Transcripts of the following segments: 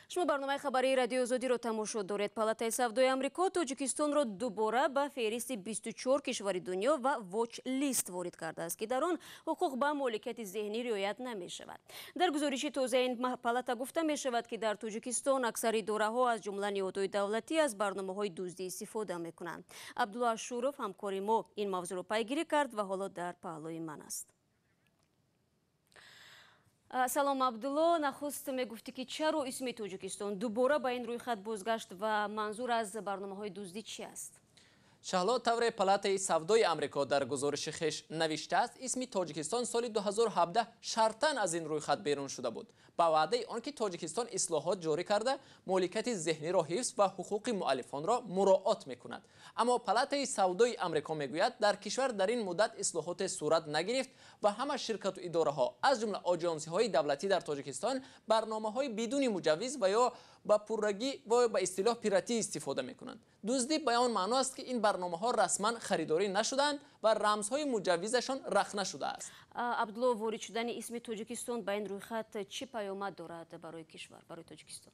Шумо барномаи хабарии Радиои Озодиро тамошо доред. Палатаи савдои Амрико Тоҷикистонро дубора ба феҳристи 24 кишвари дунё ва watch list ворид кардааст, ки дар он ҳуқуқ ба моликияти зеҳнӣ риоят намешавад. Дар гузориши тозаи ин палата гуфта мешавад, ки дар Тоҷикистон аксари идораҳо, аз ҷумла ниҳодҳои давлатӣ, аз барномаҳои дуздӣ истифода мекунанд. Абдулло Ашуров, ҳамкори мо, ин мавзӯъро пайгирӣ кард ва ҳоло дар паҳлӯи ман аст. Салом, Абдулло. Нахуст мегуфтӣ, ки чаро исми Тоҷикистон дубора ба ин рӯйхат бозгашт ва манзур аз барномаҳои дуздӣ чи аст? Шаҳло, тавре Палатаи савдои Амрико дар гузориши хеш навиштааст, исми Тоҷикистон соли 2017 шартан аз ин рӯйхат берун шуда буд, ба ваъдаи он ки Тоҷикистон ислоҳот ҷорӣ карда, моликияти зеҳниро ҳифз ва ҳуқуқи муаллифонро муроот мекунад. Аммо Палатаи савдои Амрико мегӯяд, дар кишвар дар ин муддат ислоҳоте сурат нагирифт ва ҳама ширкату идораҳо, аз ҷумла оҷонсиҳои давлатӣ дар Тоҷикистон, барномаҳои бидуни муҷаввиз ва ё ба пуррагӣ ва ба истилоҳ пиратӣ истифода мекунанд. Дуздӣ ба он маъно аст, ки ин барномаҳо расман харидорӣ нашудаанд ва рамзҳои муҷаввизашон рахна шудааст. Абдулло, ворид шудани исми Тоҷикистон ба ин рӯйхат чӣ паёмад дорад барои кишвар, барои Тоҷикистон?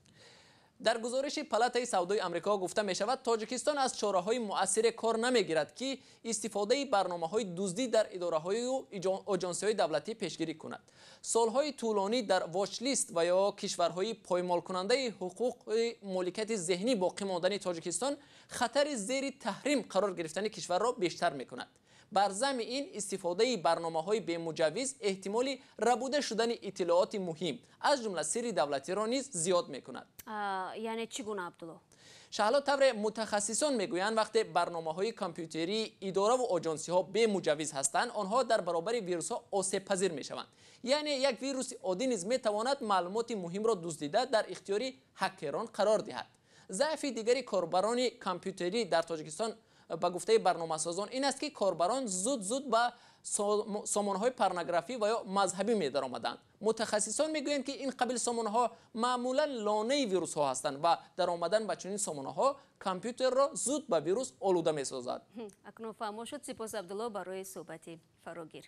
Дар гузориши Палатаи савдои Амрико гуфта мешавад, Тоҷикистон аз чораҳои муассире кор намегирад, ки истифодаи барномаҳои дуздӣ дар идораҳою оҷонсиҳои давлатӣ пешгирӣ кунад. Солҳои тӯлонӣ дар watchlist ва ё кишварҳои поймолкунандаи ҳуқуқи моликияти зеҳнӣ боқӣ мондани Тоҷикистон хатари зери таҳрим қарор гирифтани кишварро бештар мекунад. Бар замми ин, истифодаи барномаҳои бемуҷаввиз эҳтимоли рабуда шудани иттилооти муҳим, аз ҷумла сирри давлатиро низ зиёд мекунад. Яъне чӣ гуна, Абдулло? Шаҳло, тавре мутахассисон мегӯянд, вақте барномаҳои компютерии идораву оҷонсиҳо бемуҷаввиз ҳастанд, онҳо дар баробари вирусҳо осебпазир мешаванд. Яъне як вируси оддӣ низ метавонад маълумоти муҳимро дуздида, дар ихтиёри ҳакерон қарор диҳад. Заъфи дигари корбарони компютерӣ дар Тоҷикистон, ба гуфтаи барномасозон, ин аст, ки корбарон зуд зуд ба сомонаҳои порнографӣ ва ё мазҳабӣ медаромаданд. Мутахассисон мегӯянд, ки ин қабил сомонаҳо маъмулан лонаи вирусҳо ҳастанд ва даромадан ба чунин сомонаҳо компютерро зуд ба вирус олуда месозад. Акнун фаҳмо шуд. Сипос, Абдулло, барои суҳбати фарогир.